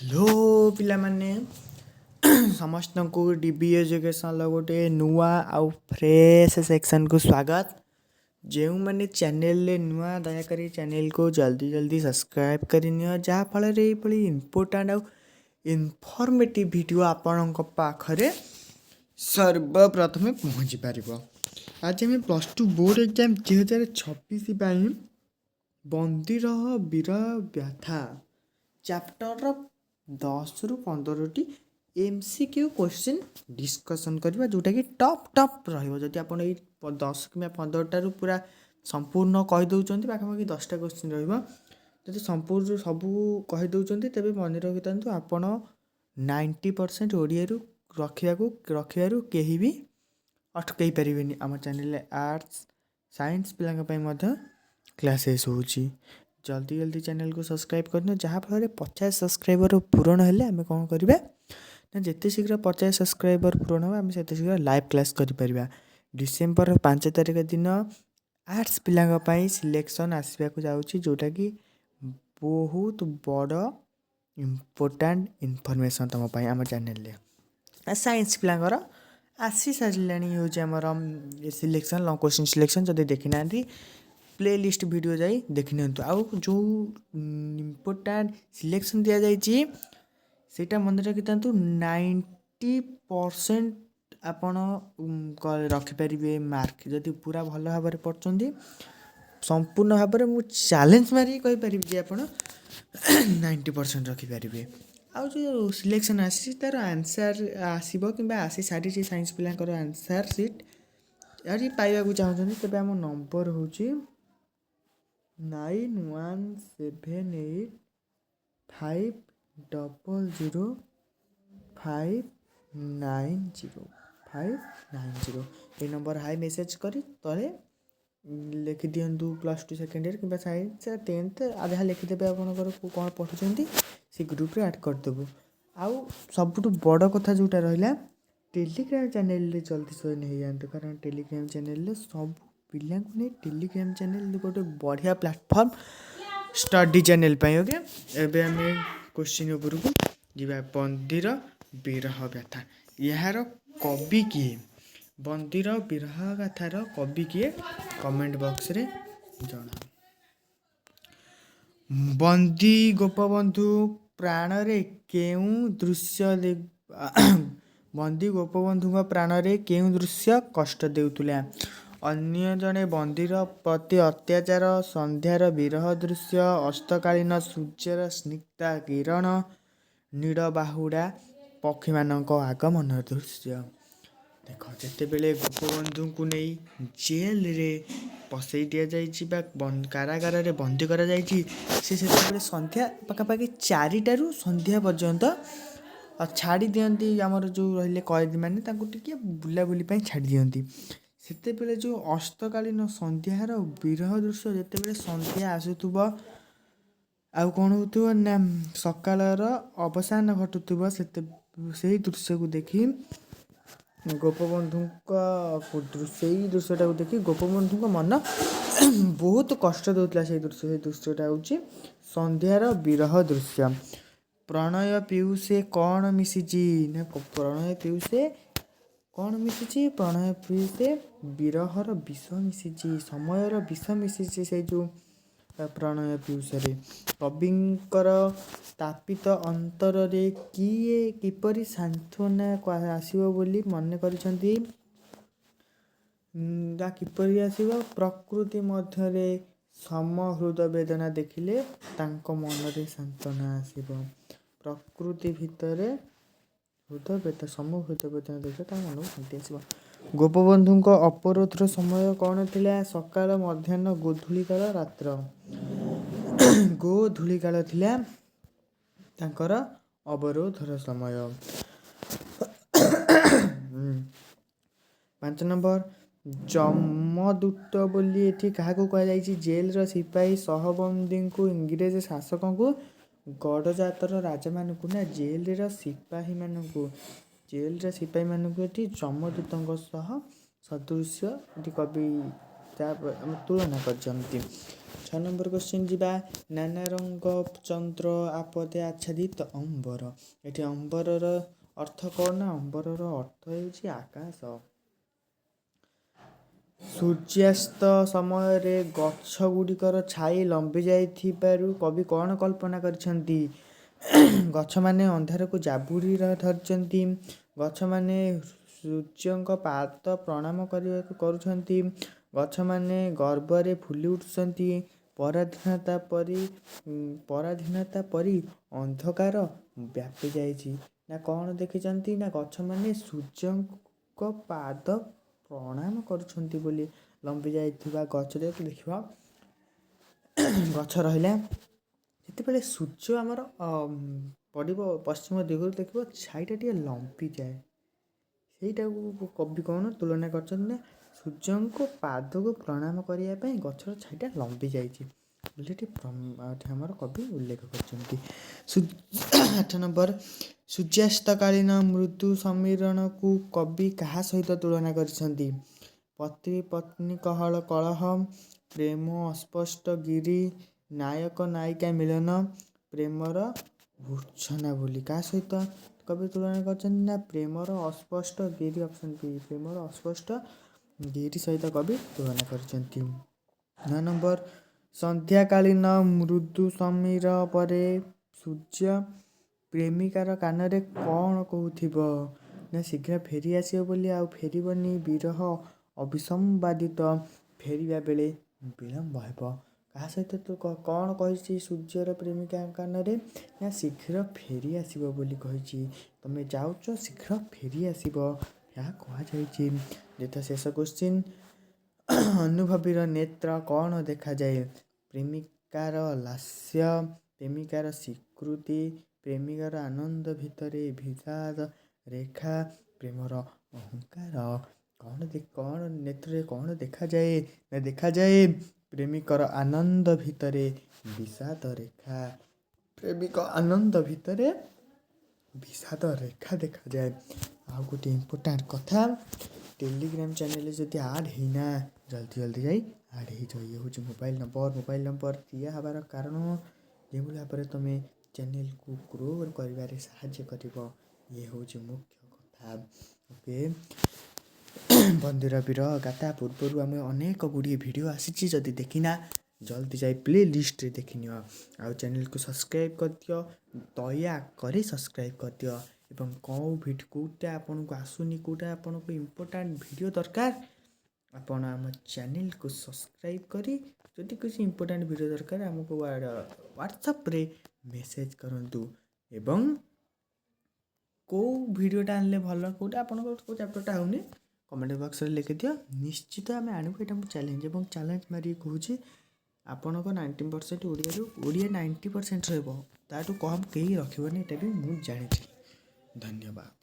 Hello ପିଲାମାନେ, ସମସ୍ତଙ୍କୁ ଡିବି ଏଜୁକେସନ୍ର ଗୋଟେ ନୂଆ ଆଉ ଫ୍ରେଶ୍ ସେକ୍ସନ୍କୁ ସ୍ୱାଗତ। ଯେଉଁମାନେ ଚ୍ୟାନେଲରେ ନୂଆ, ଦୟାକରି ଚ୍ୟାନେଲକୁ ଜଲ୍ଦି ଜଲ୍ଦି ସବସ୍କ୍ରାଇବ୍ କରିନିଅ, ଯାହାଫଳରେ ଏଇଭଳି ଇମ୍ପୋର୍ଟାଣ୍ଟ ଆଉ ଇନଫର୍ମେଟିଭ୍ ଭିଡ଼ିଓ ଆପଣଙ୍କ ପାଖରେ ସର୍ବପ୍ରଥମେ ପହଞ୍ଚି ପାରିବ। ଆଜି ଆମେ +2 ବୋର୍ଡ଼ ଏକ୍ଜାମ୍ 2026 ପାଇଁ ବନ୍ଦୀର ବିରହ ବ୍ୟଥା ଚାପ୍ଟରର 10ରୁ 15ଟି ଏମ୍ସିକ୍ୟୁ କୋଶ୍ଚିନ୍ ଡିସ୍କସନ୍ କରିବା, ଯେଉଁଟାକି ଟପ୍ ଟପ୍ ରହିବ। ଯଦି ଆପଣ ଏଇ 10 କିମ୍ବା 15ଟାରୁ ପୁରା ସମ୍ପୂର୍ଣ୍ଣ କହିଦେଉଛନ୍ତି, ପାଖାପାଖି 10ଟା କୋଶ୍ଚିନ୍ ରହିବ, ଯଦି ସମ୍ପୂର୍ଣ୍ଣ ସବୁ କହିଦେଉଛନ୍ତି, ତେବେ ମନେ ରଖିଥାନ୍ତୁ, ଆପଣ 90% ଓଡ଼ିଆରୁ ରଖିବାରୁ କେହି ବି ଅଟକେଇ ପାରିବେନି। ଆମ ଚ୍ୟାନେଲରେ ଆର୍ଟ୍ସ, ସାଇନ୍ସ ପିଲାଙ୍କ ପାଇଁ ମଧ୍ୟ କ୍ଲାସେସ୍ ହେଉଛି। ଜଲ୍ଦି ଜଲ୍ଦି ଚ୍ୟାନେଲକୁ ସବସ୍କ୍ରାଇବ୍ କରିନିଅ, ଯାହାଫଳରେ 50 ସବସ୍କ୍ରାଇବର ପୂରଣ ହେଲେ ଆମେ କ'ଣ କରିବା ନା, ଯେତେ ଶୀଘ୍ର 50 ସବସ୍କ୍ରାଇବର ପୂରଣ ହେବ, ଆମେ ସେତେ ଶୀଘ୍ର ଲାଇଭ୍ କ୍ଲାସ୍ କରିପାରିବା। ଡିସେମ୍ବର 5 ତାରିଖ ଦିନ ଆର୍ଟ୍ସ ପିଲାଙ୍କ ପାଇଁ ସିଲେକ୍ସନ୍ ଆସିବାକୁ ଯାଉଛି, ଯେଉଁଟାକି ବହୁତ ବଡ଼ ଇମ୍ପୋର୍ଟାଣ୍ଟ ଇନଫର୍ମେସନ୍ ତୁମ ପାଇଁ। ଆମ ଚ୍ୟାନେଲରେ ସାଇନ୍ସ ପିଲାଙ୍କର ଆସି ସାରିଲାଣି, ହେଉଛି ଆମର ସିଲେକ୍ସନ୍, ଲଙ୍ଗ୍ କୋଶ୍ଚିନ୍ ସିଲେକ୍ସନ୍। ଯଦି ଦେଖିନାହାନ୍ତି, ପ୍ଲେ ଲିଷ୍ଟ ଭିଡ଼ିଓ ଯାଇ ଦେଖିନିଅନ୍ତୁ। ଆଉ ଯେଉଁ ଇମ୍ପୋର୍ଟାଣ୍ଟ ସିଲେକ୍ସନ୍ ଦିଆଯାଇଛି, ସେଇଟା ମନେ ରଖିଥାନ୍ତୁ, 90% ଆପଣ ରଖିପାରିବେ ମାର୍କ, ଯଦି ପୁରା ଭଲ ଭାବରେ ପଢ଼ୁଛନ୍ତି। ସମ୍ପୂର୍ଣ୍ଣ ଭାବରେ ମୁଁ ଚ୍ୟାଲେଞ୍ଜ ମାରିକି କହିପାରିବି ଯେ ଆପଣ 90% ରଖିପାରିବେ। ଆଉ ଯେଉଁ ସିଲେକ୍ସନ୍ ଆସିଛି, ତା'ର ଆନ୍ସାର୍ ଆସିବ କିମ୍ବା ଆସି ସାରିଛି ସାଇନ୍ସ ପିଲାଙ୍କର ଆନ୍ସାର୍ ସିଟ୍। ଯଦି ପାଇବାକୁ ଚାହୁଁଛନ୍ତି, ତେବେ ଆମ ନମ୍ବର ହେଉଛି 9178500590, 590। ଏଇ ନମ୍ବର ହାଇ ମେସେଜ୍ କରି ତଳେ ଲେଖିଦିଅନ୍ତୁ +2 ସେକେଣ୍ଡ ଇୟର୍ କିମ୍ବା ସାଇନ୍ସ, 10th, ଆଉ ଯାହା ଲେଖିଦେବେ ଆପଣଙ୍କର କ'ଣ ପଢ଼ୁଛନ୍ତି, ସେ ଗ୍ରୁପ୍ରେ ଆଡ଼୍ କରିଦେବୁ। ଆଉ ସବୁଠୁ ବଡ଼ କଥା ଯେଉଁଟା ରହିଲା, ଟେଲିଗ୍ରାମ ଚ୍ୟାନେଲରେ ଜଲ୍ଦି ଜଏନ୍ ହେଇଯାଆନ୍ତୁ, କାରଣ ଟେଲିଗ୍ରାମ ଚ୍ୟାନେଲରେ ସବୁ ପିଲାଙ୍କୁ ନେଇ ଟେଲିଗ୍ରାମ ଚ୍ୟାନେଲ ଗୋଟେ ବଢ଼ିଆ ପ୍ଲାଟଫର୍ମ ଷ୍ଟଡି ଚ୍ୟାନେଲ ପାଇଁ। ଓକେ, ଏବେ ଆମେ କୋଶ୍ଚିନ୍ ଉପରକୁ ଯିବା। ବନ୍ଦୀର ବିରହ ବ୍ୟଥା, ଏହାର କବି କିଏ? ବନ୍ଦୀର ବିରହ ଗାଥାର କବି କିଏ? କମେଣ୍ଟ ବକ୍ସରେ ଜଣାଅ। ବନ୍ଦୀ ଗୋପବନ୍ଧୁ ପ୍ରାଣରେ କେଉଁ ଦୃଶ୍ୟ ବନ୍ଦୀ ଗୋପବନ୍ଧୁଙ୍କ ପ୍ରାଣରେ କେଉଁ ଦୃଶ୍ୟ କଷ୍ଟ ଦେଉଥିଲା? ଅନ୍ୟ ଜଣେ ବନ୍ଦୀର ପ୍ରତି ଅତ୍ୟାଚାର, ସନ୍ଧ୍ୟାର ବିରହ ଦୃଶ୍ୟ, ଅସ୍ତକାଳୀନ ସୂର୍ଯ୍ୟର ସ୍ନିଗ୍ଧ କିରଣ, ନୀଡ଼ ବାହୁଡ଼ା ପକ୍ଷୀମାନଙ୍କ ଆଗମନ ଦୃଶ୍ୟ। ଦେଖ, ଯେତେବେଳେ ଗୋପବନ୍ଧୁଙ୍କୁ ନେଇ ଜେଲରେ ପସେଇ ଦିଆଯାଇଛି ବା କାରାଗାରରେ ବନ୍ଦୀ କରାଯାଇଛି, ସେ ସେତେବେଳେ ସନ୍ଧ୍ୟା ପାଖାପାଖି 4ଟାରୁ ସନ୍ଧ୍ୟା ପର୍ଯ୍ୟନ୍ତ ଛାଡ଼ି ଦିଅନ୍ତି। ଆମର ଯେଉଁ ରହିଲେ କଏଦୀମାନେ, ତାଙ୍କୁ ଟିକେ ବୁଲାବୁଲି ପାଇଁ ଛାଡ଼ି ଦିଅନ୍ତି। ସେତେବେଳେ ଯେଉଁ ଅସ୍ତକାଳୀନ ସନ୍ଧ୍ୟାର ବିରହ ଦୃଶ୍ୟ, ଯେତେବେଳେ ସନ୍ଧ୍ୟା ଆସୁଥିବ ଆଉ କ'ଣ ହେଉଥିବ ନା, ସକାଳର ଅବସାନ ଘଟୁଥିବ, ସେଇ ଦୃଶ୍ୟକୁ ଦେଖି ଗୋପବନ୍ଧୁଙ୍କ ସେଇ ଦୃଶ୍ୟଟାକୁ ଦେଖି ଗୋପବନ୍ଧୁଙ୍କ ମନ ବହୁତ କଷ୍ଟ ଦେଉଥିଲା। ସେଇ ଦୃଶ୍ୟଟା ହେଉଛି ସନ୍ଧ୍ୟାର ବିରହ ଦୃଶ୍ୟ। ପ୍ରଣୟ ପିଉସେ କ'ଣ ମିଶିଛି ନା, ପ୍ରଣୟ ପିଉସେ କ'ଣ ମିଶିଛି? ପ୍ରଣୟ ପିଉସେ ବିରହର ବିଷ ମିଶିଛି, ସମୟର ବିଷ ମିଶିଛି ସେଇ ଯେଉଁ ପ୍ରଣୟ ପିଉସରେ। କବିଙ୍କର ତାପିତ ଅନ୍ତରରେ କିଏ କିପରି ସାନ୍ତ୍ୱନା ଆସିବ ବୋଲି ମନେ କରିଛନ୍ତି ବା କିପରି ଆସିବ? ପ୍ରକୃତି ମଧ୍ୟରେ ସମହୃଦ ବେଦନା ଦେଖିଲେ ତାଙ୍କ ମନରେ ସାନ୍ତ୍ୱନା ଆସିବ। ପ୍ରକୃତି ଭିତରେ ସମହୃଦ ବେଦନା ଦେଖିଲେ ତାଙ୍କ ମନକୁ ଶାନ୍ତି ଆସିବ। ଗୋପବନ୍ଧୁଙ୍କ ଅବରୋଧର ସମୟ କ'ଣ ଥିଲା? ସକାଳ, ମଧ୍ୟାହ୍ନ, ଗୋଧୂଳି କାଳ, ରାତ୍ର। ଗୋଧୂଳି କାଳ ଥିଲା ତାଙ୍କର ଅବରୋଧର ସମୟ। 5 ନମ୍ବର, ଯମଦୂତ ବୋଲି ଏଠି କାହାକୁ କୁହାଯାଇଛି? ଜେଲର ସିପାହୀ ସହବନ୍ଦୀଙ୍କୁ, ଇଂରେଜ ଶାସକଙ୍କୁ, ଗଡ଼ଜାତର ରାଜାମାନଙ୍କୁ ନା ଜେଲର ସିପାହୀମାନଙ୍କୁ? ଜେଲର ସିପାହୀମାନଙ୍କୁ ଏଠି ଯମଦୂତଙ୍କ ସହ ସଦୃଶ୍ୟ ଏଠି କବି ଆମେ ତୁଳନା କରିଛନ୍ତି। 6 ନମ୍ବର କ୍ୱେଶ୍ଚିନ୍ ଯିବା। ନାନା ରଙ୍ଗ ଚନ୍ଦ୍ର ଆପଦେ ଆଚ୍ଛାଦିତ ଅମ୍ବର। ଏଠି ଅମ୍ବରର ଅର୍ଥ କ'ଣ ନା ଅମ୍ବରର ଅର୍ଥ ହେଉଛି ଆକାଶ। ସୂର୍ଯ୍ୟାସ୍ତ ସମୟରେ ଗଛ ଗୁଡ଼ିକର ଛାଇ ଲମ୍ବି ଯାଇଥିବାରୁ କବି କ'ଣ କଳ୍ପନା କରିଛନ୍ତି? ଗଛମାନେ ଅନ୍ଧାରକୁ ଜାବୁଡ଼ି ଧରିଛନ୍ତି, ଗଛମାନେ ସୂର୍ଯ୍ୟଙ୍କ ପାଦ ପ୍ରଣାମ କରିବାକୁ କରୁଛନ୍ତି, ଗଛମାନେ ଗର୍ବରେ ଫୁଲି ଉଠୁଛନ୍ତି, ପରାଧୀନତା ପରି ଅନ୍ଧକାର ବ୍ୟାପି ଯାଇଛି। ନା କ'ଣ ଦେଖିଛନ୍ତି ନା ଗଛମାନେ ସୂର୍ଯ୍ୟଙ୍କ ପାଦ ପ୍ରଣାମ କରୁଛନ୍ତି ବୋଲି ଲମ୍ବି ଯାଇଥିବା ଗଛ ଯେହେତୁ ଦେଖିବ ଗଛ ରହିଲା, ଯେତେବେଳେ ସୂର୍ଯ୍ୟ ଆମର ପଡ଼ିବ ପଶ୍ଚିମ ଦିଗରୁ, ଦେଖିବ ଛାଇଟା ଟିକେ ଲମ୍ବିଯାଏ। ସେଇଟାକୁ କବି କ'ଣ ତୁଳନା କରିଛନ୍ତି ନା ସୂର୍ଯ୍ୟଙ୍କ ପାଦକୁ ପ୍ରଣାମ କରିବା ପାଇଁ ଗଛର ଛାଇଟା ଲମ୍ବି ଯାଇଛି ବୋଲି ଏଠି ଆମର କବି ଉଲ୍ଲେଖ କରିଛନ୍ତି। 8 ନମ୍ବର, ସୂର୍ଯ୍ୟାସ୍ତକାଳୀନ ମୃଦୁ ସମୀରଣକୁ କବି କାହା ସହିତ ତୁଳନା କରିଛନ୍ତି? ପତି ପତ୍ନୀ କଳହ, ପ୍ରେମ ଅସ୍ପଷ୍ଟ ଗିରି, ନାୟକ ନାୟିକା ମିଳନ, ପ୍ରେମର ମୂର୍ଚ୍ଛନା ବୋଲି। କାହା ସହିତ କବି ତୁଳନା କରିଛନ୍ତି ନା ପ୍ରେମର ଅସ୍ପଷ୍ଟ ଗିରି, ଅପସନ୍ ବି। ପ୍ରେମର ଅସ୍ପଷ୍ଟ ଗିରି ସହିତ କବି ତୁଳନା କରିଛନ୍ତି। 9 ନମ୍ବର, ସନ୍ଧ୍ୟାକାଳୀନ ମୃଦୁ ସମୀର ପରେ ସୂର୍ଯ୍ୟ ପ୍ରେମିକାର କାନରେ କ'ଣ କହୁଥିବ? ନା ଶୀଘ୍ର ଫେରି ଆସିବ ବୋଲି, ଆଉ ଫେରିବନି, ବିରହ ଅବିସମ୍ବାଦିତ, ଫେରିବା ବେଳେ ବିଳମ୍ବ ହେବ। କାହା ସହିତ ତୁ କ'ଣ କହିଛି ସୂର୍ଯ୍ୟର ପ୍ରେମିକା କାନରେ? ନା ଶୀଘ୍ର ଫେରି ଆସିବ ବୋଲି କହିଛି। ତମେ ଯାଉଛ, ଶୀଘ୍ର ଫେରି ଆସିବ, ଏହା କୁହାଯାଇଛି। ଯେତେ ଶେଷ କ୍ୱେଶ୍ଚିନ୍, ଅନୁଭବୀର ନେତ୍ର କ'ଣ ଦେଖାଯାଏ? ପ୍ରେମିକାର ଲାସ୍ୟ, ପ୍ରେମିକାର ସ୍ୱୀକୃତି, ପ୍ରେମିକାର ଆନନ୍ଦ ଭିତରେ ବିଷାଦ ରେଖା, ପ୍ରେମର ଅହଙ୍କାର। କ'ଣ ନେତ୍ରରେ କ'ଣ ଦେଖାଯାଏ? ନା ଦେଖାଯାଏ ପ୍ରେମିକର ଆନନ୍ଦ ଭିତରେ ବିଷାଦ ରେଖା। ପ୍ରେମିକ ଆନନ୍ଦ ଭିତରେ ବିଷାଦ ରେଖା ଦେଖାଯାଏ। ଆଉ ଗୋଟେ ଇମ୍ପୋର୍ଟାଣ୍ଟ କଥା, ଟେଲିଗ୍ରାମ ଚ୍ୟାନେଲରେ ଯଦି ଆଡ଼୍ ହେଇନା, ଜଲ୍ଦି ଜଲ୍ଦି ଯାଇ ଆଡ଼୍ ହେଇଯାଅ। ଇଏ ହେଉଛି ମୋବାଇଲ ନମ୍ବର। ମୋବାଇଲ ନମ୍ବର ଦିଆ ହେବାର କାରଣ, ଯେଉଁଭଳି ଭାବରେ ତୁମେ ଚ୍ୟାନେଲକୁ ଗ୍ରୋ କରିବାରେ ସାହାଯ୍ୟ କରିବ, ଇଏ ହେଉଛି ମୁଖ୍ୟ କଥା। ଓକେ, ବନ୍ଦୀର ବୀର ଗାଥା ପୂର୍ବରୁ ଆମେ ଅନେକ ଗୁଡ଼ିଏ ଭିଡ଼ିଓ ଆସିଛି। ଯଦି ଦେଖିନା, ଜଲ୍ଦି ଯାଇ ପ୍ଲେ ଲିଷ୍ଟରେ ଦେଖିନିଅ। ଆଉ ଚ୍ୟାନେଲକୁ ସବସ୍କ୍ରାଇବ୍ କରିଦିଅ, ଦୟାକରି ସବସ୍କ୍ରାଇବ୍ କରିଦିଅ। ଏବଂ କେଉଁ ଭିଡ଼ିଓ, କେଉଁଟା ଆପଣଙ୍କୁ ଆସୁନି, କେଉଁଟା ଆପଣଙ୍କୁ ଇମ୍ପୋର୍ଟାଣ୍ଟ ଭିଡ଼ିଓ ଦରକାର, ଆପଣ ଆମ ଚ୍ୟାନେଲକୁ ସବସ୍କ୍ରାଇବ୍ କରି ଯଦି କିଛି ଇମ୍ପୋର୍ଟାଣ୍ଟ ଭିଡ଼ିଓ ଦରକାର, ଆମକୁ ହ୍ୱାଟ୍ସଆପ୍ରେ ମେସେଜ୍ କରନ୍ତୁ। ଏବଂ କେଉଁ ଭିଡ଼ିଓଟା ଆଣିଲେ ଭଲ, କେଉଁଟା ଆପଣଙ୍କର କେଉଁ ଚାପ୍ଟରଟା ହେଉନି, କମେଣ୍ଟ ବକ୍ସରେ ଲେଖିଦିଅ, ନିଶ୍ଚିତ ଆମେ ଆଣିବୁ। ଏଇଟା ମୁଁ ଚ୍ୟାଲେଞ୍ଜ ଏବଂ ଚ୍ୟାଲେଞ୍ଜ ମାରିକି କହୁଛି, ଆପଣଙ୍କ 90% ଓଡ଼ିଆରୁ ଓଡ଼ିଆ 90% ରହିବ, ତାଠୁ କମ୍ କେହି ରଖିବନି, ଏଇଟା ବି ମୁଁ ଜାଣିଛି। ଧନ୍ୟବାଦ।